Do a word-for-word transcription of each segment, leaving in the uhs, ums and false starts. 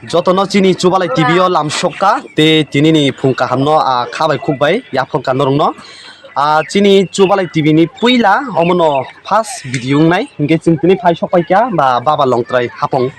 Jotono chini Chubalai T V o lamsokka tei tinini phung kahamno, ah, kha bai khuk bai yaphorka norokno. Ah, chini Chubalai T V ni puila omono first video wngnai, hinkhe chwng tini phai sokpaikha ba Baba Longtrai Hapong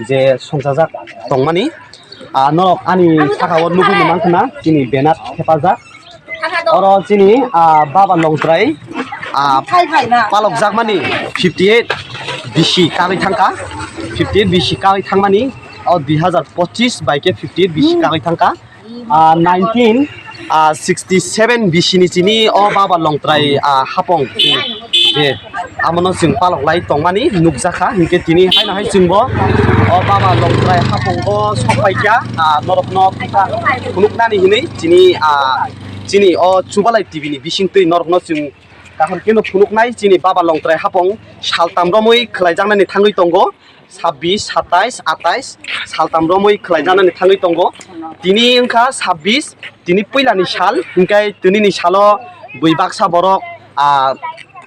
je songchajak tongmani. Ah, norok ani sakao nugwi mankha na chini banner thepajak. Oro chini, ah, Baba Longtrai, ah, palokjakmani fifty eight B C kagwi thangkha, fifty eight B C kagwi thangmani, o dui hazar pochis bai khe fifty eight B C kagwi thangkha. Ah, nineteen, ah, sixty seven B C ni chini o Baba Longtrai, ah, Hapong, je amono chwng palok lai tongmani nukjakha, hinkhe tini haino hai chwngbo o Baba Longtrai Hapongo sokpaikha, ah, norokno phunuknani hinwi chini, ah, chini o Chubalai T V ni bisingtwi norokno chwng kaham kheno phunuknai chini Baba Longtrai Hapong saltam romwi khwlaijaknani thangwi tongo. Sabbish, satais, atais, saltam romwi khwlaijaknani thangwi tongo. Tini wngkha sabbish, tini puilani sal, hinkhe tinini salo bui baksa borok, ah,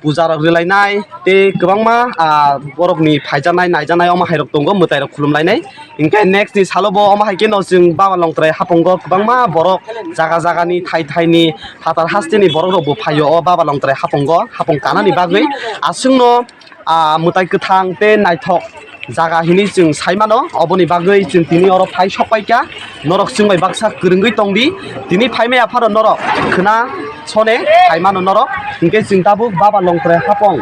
puja rok rwlainai tei kwbangma, ah, borokni phaijaknai, naijaknai omo hai rok tongo, mwtai rok khulumlainai. Hinkhe next ni salo bo omo hai kheno chwng Baba Longtrai Hapongo kwbangma borok jaga jaga ni, thai thai ni, phatar haste ni borok rok bo phaio o Baba Longtrai Hapongo, Hapong kanani bagwi. Aswkno ah, mwtai kwthang tei naithok jaga hinwi chwng sai mano. Oboni bagwi chwng tini oro phai sokpaikha. Norok chwng bai baksa kwrwngwi tongdi. Tini phaimaya phano norok khwna sone phai mano norok. Hinkhe chwng tabuk Baba Longtrai Hapong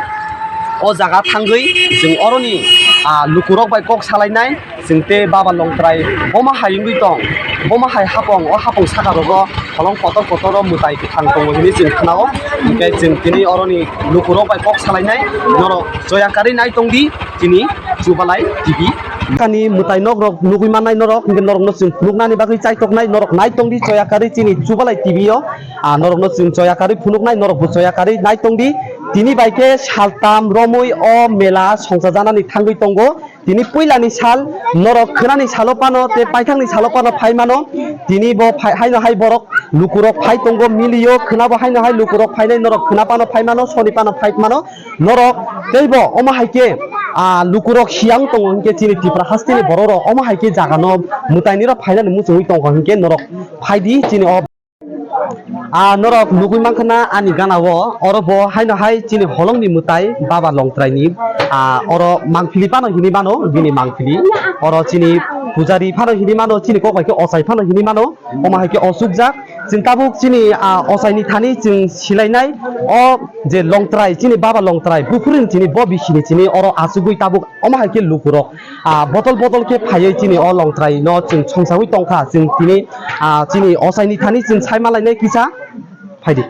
o jaga thangwi chwng oroni, ah, lukurok bai kok salainai. Chwng tei Baba Longtrai bomo hai wngwi tong, bomo hai Hapong, o Hapong saka rogo holong kotor kotor o mwtai kwthang tongo hinwi chwng khwnao. Hinkhe chwng tini oroni lukurok bai kok salainai, norok joya karwi nai tongdi chini Chubalai T V. Kani mwtai nok rok nugwi mannai norok, hinkhe norokno chwng phunuknani bagwi chaitoknai, norok nai tongdi joya karwi chini Chubalai T V o, ah, norokno chwng joya karwi phunuknai, norokbo joya karwi nai tongdi. Tini bai khe saltam romwi o mela songchajanani thangwi tongo. Tini puilani sal, norok khwnani salo phano tei paithakni salo phano phai mano. Tini bo phai, haino hai borok lukurok phai tongo, milio khwnabo haino hai lukurok phainai, norok khwna phano phai mano, soni phano phai mano. Norok teibo omo hai khe, ah, lukurok siyang tongo hinkhe chini Tripura hasteni borok rok omo hai khe jaga no mwtaini rok phainani muchungwi tongkha hinkhe norok phaidi chini o Ah, norok nugwi mankha na ani gana o, oro bo haino hai chini holongni mwtai Baba Longtraini, ah, oro mangpili phano hinwi mano, bini mangpili. Oro chini pujari phano hinwi mano, chini kok bai khe ochai phano hinwi mano, omo hai khe ochukjak. Chwng tabuk chini, ah, ochaini thani chwng silainai, o je Longtrai, chini Baba Longtrai, buphuruni chini bo bisini chini oro achugwi tabuk omo hai khe lukurok. Ah, botol botol khe phaiwi chini o Longtrai no chwng songsawi tongkha. Chwng tini, ah, chini ochaini thani chwng sai malainai kisa phaidi.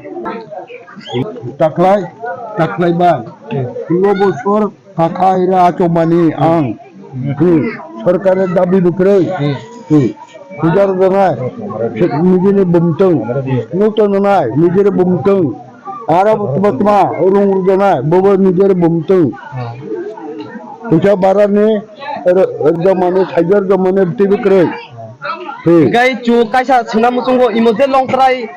Taklai, taklai bai. Phulo bosor kakha ira achomani ang. Hmm. Sorkar dabi bwkrwi. Hmm. Pujar donai. Nijini bumtung. Nukto nonai. Nijini bumtung. Aro tuma tuma rung rujana, bobo nijor bumtung. Puisa barani, r-, r-, jamani, sajar jamani, tibik roi. Hi. Gai chu kaisa suna muchungo imo je Longtrai,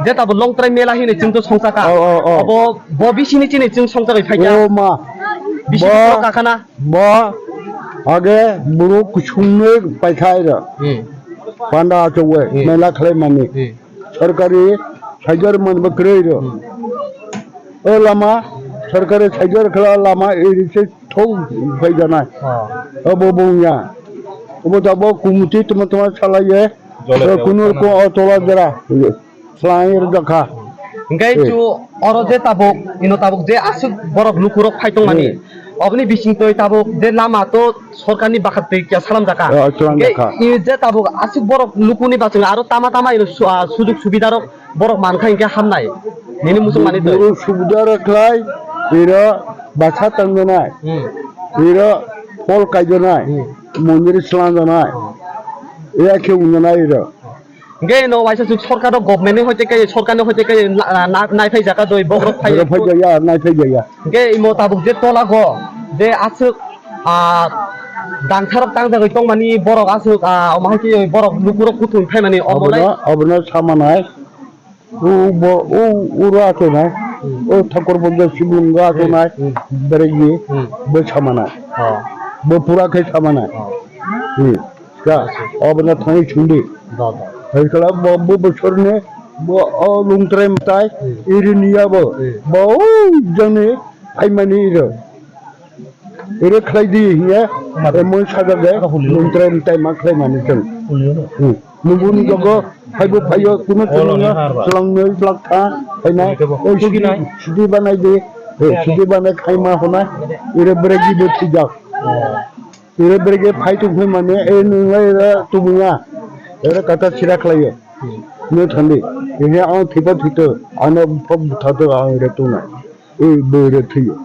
je tabo Longtrai mela hini chwng to songchaka. Oh, oh, oh. Abo bo bisini chini chwng songchakai phaikya. Oh, ma. Bisini Bo, to kakana. Bo, age buru kusungni paikhaira. Hmm. Panda achogwe, Hmm. mela khlaimani. Hmm. Sorkari sajar man ba kwrwi rw. Hmm. O lama, sorkari sajar khala lama iri se thok phaijanai. Oh. O bo bungya. O bo tabo kumuti tuma tuma salaye. Jole O jole kunur tama. ko o tola jera. Slai rw jakha. Hingkai Eh. chu oro je tabuk, ino tabuk je aswk borok lukurok phai tongmani. Hmm. Oboni bisingtwi tabuk je lama to sorkarni bakhat twi kya salam jakha. Oh, salam Hingke jakha. i je tabuk aswk borok lukuni bachung aro tama tama ino su-, ah, sujug subida rok borok mankha hingke hamnai. Nini muchung mani twi. Buru subida rok khlai, iro basa tangjanai. Hmm. Iro phol kaijanai. Hmm. Mondir slanjanai. Iya khe ungjanai iro. Hingke ino waisa suk sorkar rok government ni hoite kai, sorkar ni hoite kai na, na, nai phai jaka doi bokrok phai. Bokrok phai jaya, nai phai jaya. Hingke imo tabuk je tola go, je aswk, ah, dangtharok tangjagwi tongmani borok aswk, ah, omo hai khe borok lukurok kuthum phaimani omo lai. Obono, obono samanai. O bo, o, uro atonai. Hmm. O thakur bo je sibung ga atonai. Hmm. Beregi. Hmm. Bo samanai. Oh. Bo pura khe samanai. Oh. Hmm. Ya, obono thangwi sungdi. Da, da. Hai kala bo, bo bosorni bo, o Lungtrai mwtai, Hmm. iri niya bo. Hmm. Bo o jani phaimani iro. Iro khlai di hiya, Mati. emon sajak de, Aka huli. Lungtrai mwtai ma khlai mani chwng. Huli no. Hmm. Nunggu ni jogo, phaibo phaiyo, kuno Oh, chwngno, loni harba. Chwlang noi, chwlang tha, phaina. Huli kebo. Oi, Huli sidi, nai. Sidi banai di. Eh, sidi banai khai ma hona. Iro bregi bo thijak. Oh. Ire berge phai tong phai mane, e nung lai ra tubunga. Ere kata sira khlaiyo. No thandi. Ine ang thipa thito, ano phok buthato ang ire tuna. E bo ire thiyo.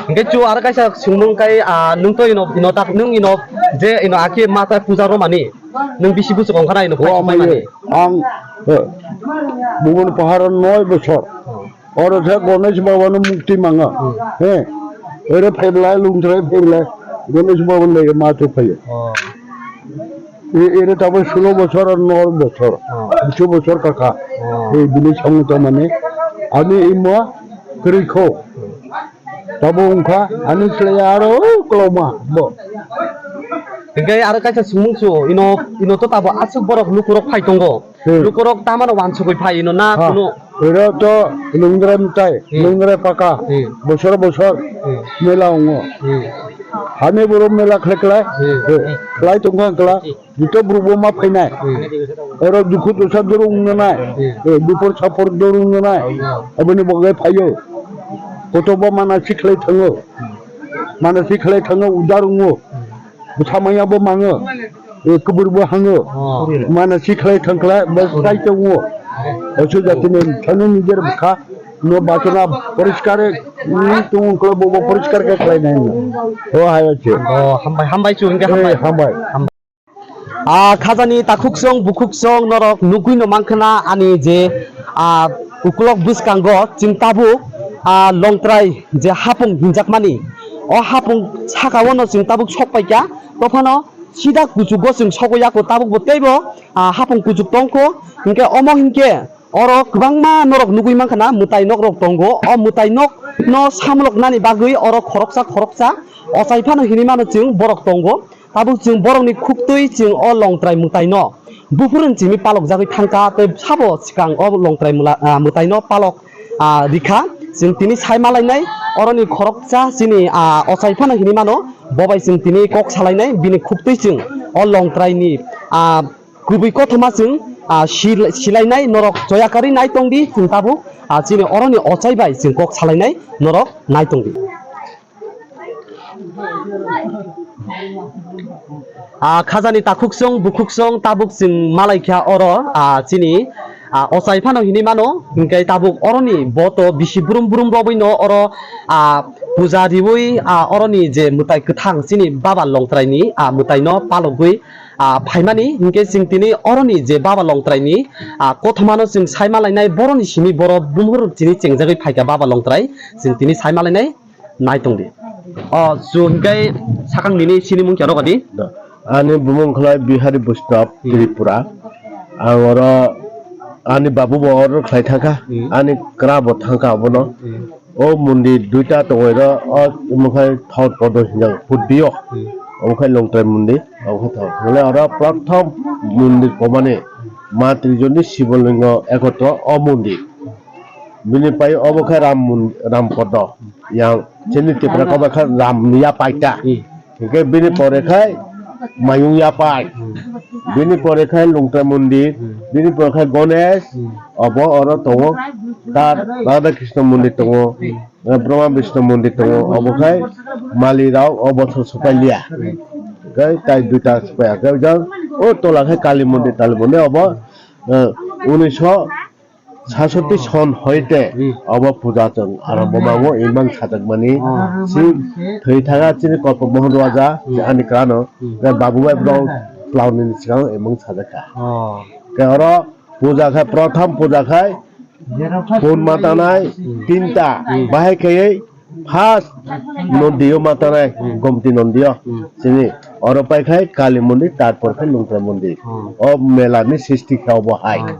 Hingke chu aro kaisa sungmung kai, ah, nung to ino, ino tak, nung ino je ino aki mata puja romani. Nung bisi busu kongkhana ino Wa phai maye, mani. Ang, eh, bubun pahar noi bosor. Oro khe Ganesh Baba no mukti manga. Hmm. He. Ere phaibla, Lungtrai phaibla, Ganesh Baba no ma tu phaio. Oh. E-, ere tabo sulo bosor ar nor bosor. Oh. Bisu bosor kaka. Oh. E bini songo to mane. Ani imo kwrwi kho. Tabo wngkha, ani slai aro koloma bo. Hingke aro kaisa sumung su, ino, ino to tabo aswk borok lukurok phai tongo. Hmm. Lukurok tamano wansugwi phai ino na Ha. Kuno. Oro to Lungtrai mwtai, Hmm. Lungtrai paka, Hmm. bosor bosor Hmm. mela ongo. Hmm. Hani boro mela khlai khlai, Hmm. eh, khlai tongkha kla, Hmm. jito brubo ma phainai. Hmm. Oro dukhu dosa dorung nanai, Hmm. eh, bupor sapor dorung nanai. Hmm. Aboni bogai phaio. Kotoba mana si khlai thango. Hmm. Mana si khlai thango, udar ongo. Hmm. Bwsa manya bo mango, eh, kubur bo hango. Oh. Mana si khlai thang khlai, bo sai tongo. Oso jati ni thani nijer bwkha, no bachana poriskar, ni tung khlai bo, bo poriskar khe khlai nai no. O hai ache. Oh, hambai, hambai chu, hingke Eh, hambai. Hambai. Hambai. Ah, khajani takhuksong, bukhuksong, norok nugui no mankhana ani je, ah, ukulok bwskango chwng tabuk, ah, Longtrai je hapung hinjakmani. O hapung sakao no chwng tabuk sok paikha, tophano sida kuchugo chwng sogwi yako tabuk bo teibo, ah, hapung kuchuk tongkho, hinkhe omo hinkhe oro kwbangma norok nugui mankha na mwtai nok rok tongo, o mwtai nok no samlok nani bagwi oro khoroksa khoroksa ochai phano hinui mano chwng borok tongo, tabuk chwng borok ni khuktwi chwng o Longtrai mwtai no buphuru chimi palok jagwi thangkha tei sabo swkang o Longtrai mula-, ah, mwtai no palok ah, rikha, chwng tini sai malainai, oroni khoroksa chini, ah, ochai phano hinui mano, bo bai chwng tini kok salainai, bini khuktwi chwng o Longtrai ni, ah, kubui kothoma chwng, ah, sil-, silainai, norok choyakari nai tongdi, chwng tabuk, ah, chini oroni ochai bai chwng kok salainai, norok nai tongdi. Ah, khajani takhuksong, bukhuksong, tabuk chwng malaikha oro, ah, chini, ah, ochai phano hinui mano, hinkhe tabuk oroni bo to bisi brum brum robwi no oro, ah, puja riwi, ah, oroni je mwtai kwthang chini baba Longtrai ni, ah, mwtai no palogwi, ah, phaimani, hinkhe chwng tini oroni je baba Longtrai ni, ah, kothoma no chwng sai malainai, boroni simi boro bumhur chini chengjagwi phaikha baba Longtrai, chwng tini sai malainai. Nai tongdi. O, chu hinkhe sakang nini sinimung khe rwgadi? Da. Ani bumung khlai Bihari Vaishnav Hmm. Tripura. Ang oro ani babu bo oro khlai thangkha, Hmm. ani kra bo thangkha abono. Hmm. O mondir duita tongwi ro, o mokhe thor kodo hinjang putbio. Hmm. Omokhai Longtrai mondir, omokhai thor. Hwnle oro prothom mondir komani ma trijoni Shivolingo ekotro o mondir. Bini pai obo khe Ram mon-, Ram Podo yang chini Tipra koba khe Ram ni yapai ta. Hmm. Hingke bini pore khai Mayung yapai. Hmm. Bini pore khai Lungtra mondir. Hmm. Bini pore khai Ganesh. Hmm. Obo oro tongo. Tar Radha Krishna mondir tongo. Hmm. Eh, Brahma Vishnu mondir tongo. Obo khai Mali rao obo so sopai liya. Hmm. Khai tai duita sopai. Khai jang o tola khai Kali mondir, Kali mondir obo, eh, unisho Sasoti son hoite Hmm. obo puja chwng arombo mango imang sajakmani. Oh. Si thwi thaga chini Kolpo Mohon Raja Hmm. ani krano Hmm. babu bai bro plauni ni sikang imang sajaka. Oh. Ke oro puja khai, prothom puja khai pun matanai Hmm. tinta Hmm. bahai khayai First nondiyo matanai, Hmm. Gomti nondiyo. Hmm. Chini oro pai khai Kali mondir, tarpor khai Lungtra mondir. Hmm. O mela ni sisti khe obo hai. Hmm.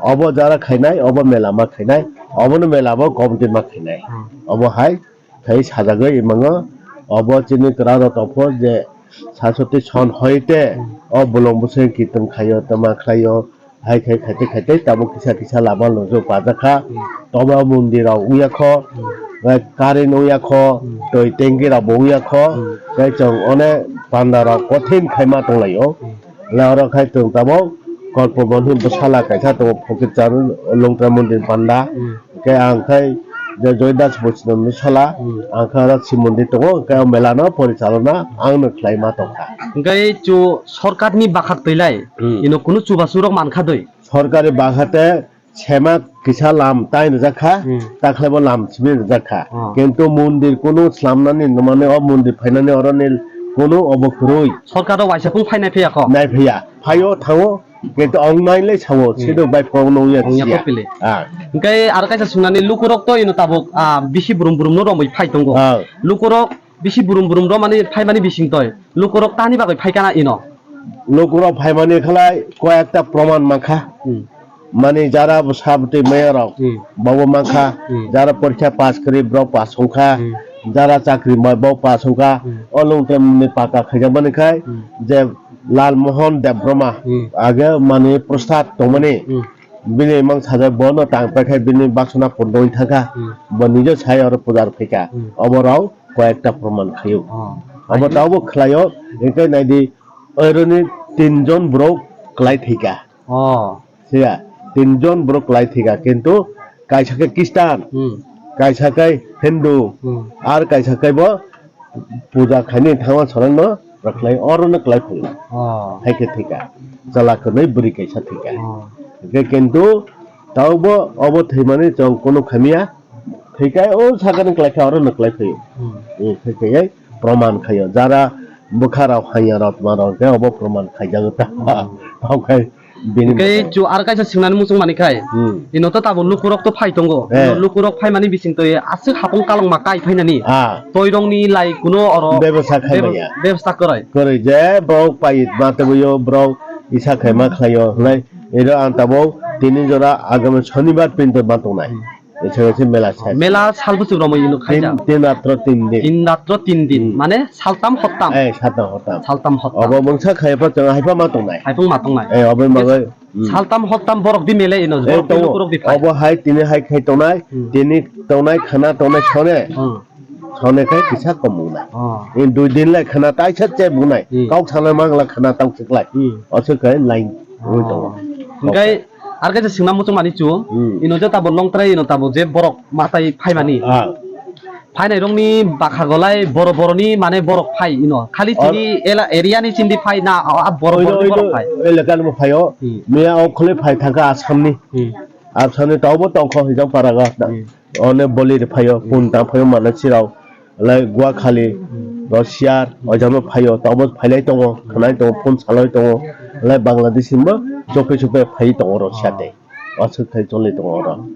Obo jara khainai, obo mela ma khainai, obo no mela bo Gomti ma khainai. Hmm. Obo hai khai sajagwi imango, obo chini kwra rok tongkho je Saswtwi son hoite o bolong bwswng kitung khaio, tama khlaio, hai khai khaite khaite tabuk kisa kisa lama lojak pajak kha. Toba mondir rok wngya kho, tei current wngya kho, twi tanki rok bo wngya kho, tei chwng onek panda rok kothin khaima tonglaio. Hwnkhe oro khai chwng tabuk kolpo mondir bwsala kaisa tongo, Phokirchar Longtrai mondir panda. Hwnkhe ang khai je Joydas Bochino ni sala, ang khe oro Shiv mondir tongo, hwnkhe o mela no porichalona ang no khlai ma tongkha. Hwnkhe chu sorkar ni bakhak twilai, ino kunu chubachu rok mankha doi. Sorkar ni bakhak te sema kisa lam tai rijak kha, takhlai bo lam simi rijak kha. Kintu mondir kunu slamnani mane o mondir phainani oro ni kunu obo kwrwi. Sorkar rok waisa phung phainai phiya kho. Nai phiya, phaio thango, kintu ong nai le sao, sidok bai phone no ya. Ong ya siya. Hwnkhe aro kaisa swngnani lukurok to ino tabuk, ah, bisi brum brum no romwi phai tongo. Lukurok bisi brum brum romani phaimani bising toi lukurok tani bagwi phaikana ino. Lukurok phaimani khlai koyekta proman mankha. Mani jara sabti maya rok bobo mankha, jara porikha pass kwrwi borok pass wngkha, jara chakri ma bo pass wngkha, o lungte mani paka khaijakmani khai je Lal Mohan Debbarma age mani prostat tongmani bini mang sajak bono tang paikha bini basona pondoi thangkha, bo nijo sai oro pujar phaikha, obo rok koyekta proman khaio. Obo tabuk khlaio, hwnkhe naidi oroni tinjon borok kwlai thwikha. Siya, tinjon borok kwlai thwikha, kintu kaisa khe Christian, kaisa khe Hindu, ar kaisa khe bo puja khaini thangma sonai no rwkhlai, oro no kwlai phai. Hai khe thwikha, chwla kwnwi bwrwi kaisa thwikha. Hwnkhe kintu tabukbo obo thwimani chwng kunu khamya, thwikha o sakani kwlai kha, oro no kwlai phai. Thwikha proman khaio, jara bwkha rok hanya rok tma rok khe obo proman khaijago ta. Tongkhai. Bini hwnkhe mwtai chu ar kaisa swngnani muchung mani khai. Ino to tabuk lukurok to phai tongo. Ino lukurok phaimani bising to aswk hapung kalongma kai phainani. Toirongni lai kuno oro bebasa khai bebo-, maya. Bebasta kwrwi. Kwrwi je borok pai ma tongwio borok isa khai ma khlaio hwnlai. Iro ang tabuk tini jora agami shonibar pinto ma tongnai. Ese ese mela sai. Mela sal bwswk romwi ino khaijak. Tin, tin ratro tin din. Tin ratro tin din. Mane saltam hottam. Eh, saltam hottam. Saltam hottam. Obo mungsa khaipa chwng haipa ma tongnai. Haiphung ma tongnai. Eh, obo bagwi. Saltam hottam borok di mele ino. Eh, borok di tongo. Lukurok di phai. Obo hai tini hai khai tongnai. Tini tongnai khana tongnai sone. Sone khai kisa kom wngnai. Dui din lai khana taisa che wngnai. Kok sana mangla khana tang siklai. Oso khai line wi tongo. Hwnkhe ar kaisa singna muchung mani chu, ino je tabuk Longtrai ino tabuk je borok matai phaimani. Phainai rokni bakha golai boro boroni mane borok phai ino. Khali chini ela area ni chindi phai na a, a boro boroni borok phai. Elaka ni bo phaio. Miya o khole phai thangkha Assam ni. Assam ni taubo tongkho hijang paraga. One boli rw phaio, phone tang phaio, mana chirao, lai Guakhali, Russia, o jama phaio, tabo phailai tongo, khnai tongo, phone salai tongo, lai Bangladesh hinba, chope chope phai tongo Russia tei. Aswk khai choli tongo oro.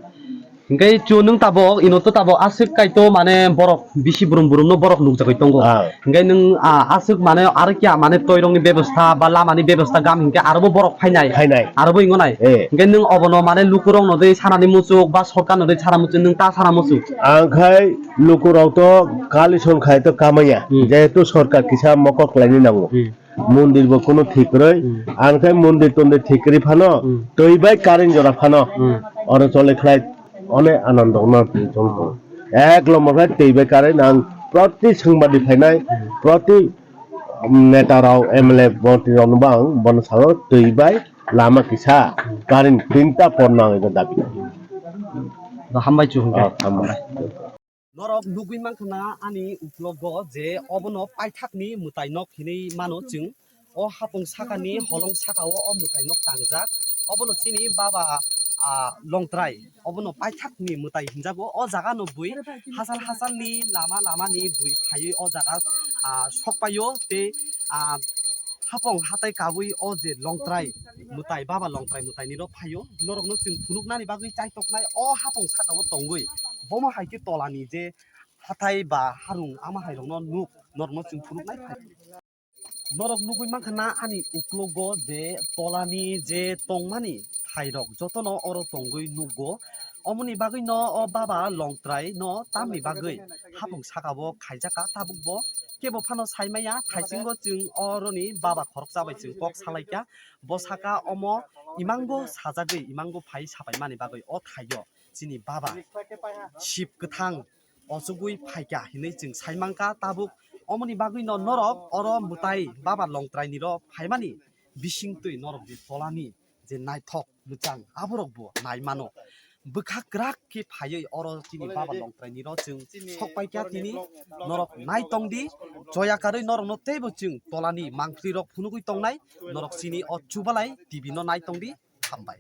Hingke chu nwng tabok, ino to tabok aswk kai to mane borok bisi brum brum no borok nukjagwi tongo. Hingke nwng, ah, aswk mane aro kya mane toirokni bebosta ba lamani bebosta gam hingke arobo borok phainai. Phainai. Arobo ingonai. Eh. Hingke nwng obono mane lukurokno dei sanani muchuk ba sorkarno dei sana muchuk nwng ta sana muchuk. Ang khai lukurok to kali song khai to kamaya. Hmm. Jehetu sorkar kisa mokol khlaini nango. Hmm. Mondir bo kunu thik kwrwi. Hmm. Ang khai mondir tondir thik kwrwi phano Hmm. twi bai current jora phano Hmm. oro chole khlai. One anando no twi chwng tongo. Ek lombor khe twi bai current ang proti swngbadi phainai, proti, um, neta rok, M L A, montri rok no bo ang bono sao twi bai lama kisa current tinta por nang ino dabi. Bo hambai chu hwnkhe. Oh, hambai. Norok nugwi mankha na ani uklogo je obono paithakni mwtai nok hinwi mano chwng. O hapung sakani holong sakao o mwtai nok tangjak. Obono chini baba, ah, Longtrai. Obono paithakni mwtai hinjago. O jaga no bui hachal hachalni lama lamani bui phaiwi o jaga, ah, sokpaio tei, ah, hapung hatai kabui o je Longtrai mwtai, baba Longtrai mwtaini rok phaio. Norokno chwng phunuknani bagwi chaitoknai o hapung sakao tongwi. Bomo hai khe tolani je hathai ba harung ama hai rokno nuk, norokno chwng phunuknai phai. Norok nugwi mankha na ani uklogo je tolani je tongmani thairok jotono oro tongwi nugo. Omoni bagwi no o baba Longtrai no tamni bagwi hapung saka bo khaijak kha, tabuk bo kebo phano sai maya. Thaisingo chwng oroni baba khoroksa bai chwng kok salai kha. Bo saka omo imango sajagwi, imango phai sapai mani bagwi o thaio chini baba Shib kwthang ochugwi phaikha hinwi chwng sai mankha. Tabuk omoni bagwino norok oro mwtai baba Longtraini rok phaimani bisingtwi norok je tolani je naithok mwchang aborok bo nai mano. Bwkha kwrak khe phaiwi oro chini baba Longtraini rok chwng sok paikha tini. Norok nai tongdi, joya karwi norokno teibo chwng tolani mangpli rok phunugwi tongnai. Norok chini o Chubalai T V no nai tongdi. Hambai.